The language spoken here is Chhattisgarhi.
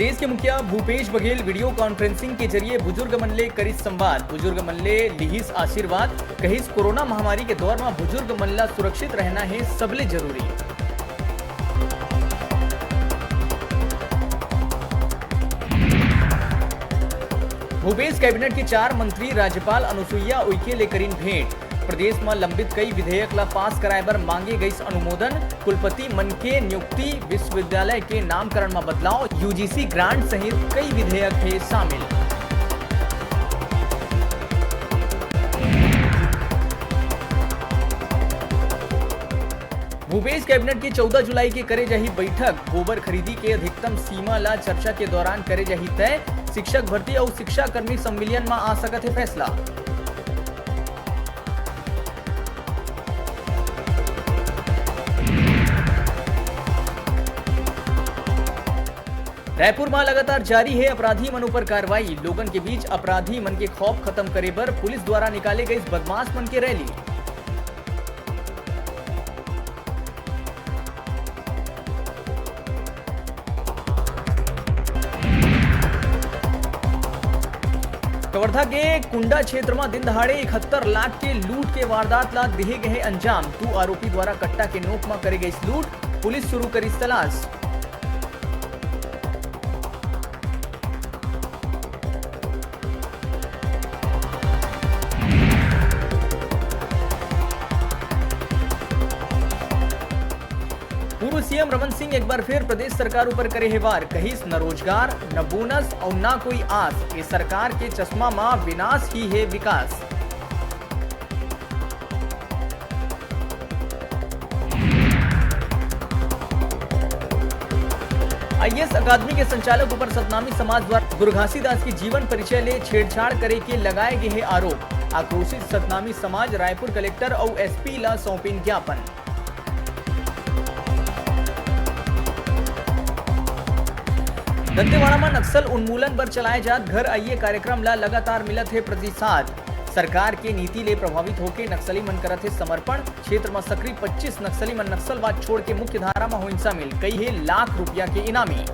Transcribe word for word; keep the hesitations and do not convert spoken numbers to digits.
प्रदेश के मुखिया भूपेश बघेल video conferencing के जरिए बुजुर्ग मन ले करिस संवाद। बुजुर्ग मन ले लिहिस आशीर्वाद, कहिस कोरोना महामारी के दौर म बुजुर्ग मन ला सुरक्षित रहना हे सबले जरूरी। भूपेश कैबिनेट के चार मंत्री राज्यपाल अनुसुईया उइके ले करिन भेंट। प्रदेश म लंबित कई विधेयक ला पास कराए बर मांगे गइस अनुमोदन। कुलपति मन के नियुक्ति, विश्वविद्यालय के नामकरण म बदलाव, यूजीसी ग्रांट सहित कई विधेयक हे शामिल। भूपेश कैबिनेट के चौदह जुलाई के करे जाही बैठक। गोबर खरीदी के अधिकतम सीमा ला चर्चा के दौरान करे जाही तय। शिक्षक भर्ती अउ शिक्षाकर्मी संविलियन म आ सकत हे फैसला। रायपुर म लगातार जारी हे अपराधी मन ऊपर कार्रवाई। लोगन के बीच अपराधी मन के खौफ खत्म करे बर पुलिस द्वारा निकाले गइस बदमाश मन के रैली। कवर्धा के कुंडा क्षेत्र म दिन दहाड़े इकहत्तर लाख के लूट के वारदात ला देहे गए अंजाम। दू आरोपी द्वारा कट्टा के नोक म करे गइस लूट, पुलिस शुरू करिस तलाश। पूर्व सीएम रमन सिंह एक बार फिर प्रदेश सरकार ऊपर करे हे वार, कहिस न रोजगार, न बोनस अउ ना कोई आस, ये सरकार के चश्मा म विनाश ही हे विकास। आईएएस अकादमी के संचालक ऊपर सतनामी समाज द्वारा गुरु घासीदास के जीवन परिचय ले छेड़छाड़ करे के लगाए गए हे आरोप। आक्रोशित सतनामी समाज रायपुर कलेक्टर अउ एसपी ला सौंपिन ज्ञापन। दंतेवाड़ा म नक्सल उन्मूलन बर चलाए जात घर आइए कार्यक्रम ला लगातार मिलत हे प्रतिसाद। सरकार के नीति ले प्रभावित होके नक्सली मन करत हे समर्पण। क्षेत्र म सक्रिय पच्चीस नक्सली मन नक्सलवाद छोड़ के मुख्य धारा म होइन शामिल, कई हे लाख रुपया के इनामी।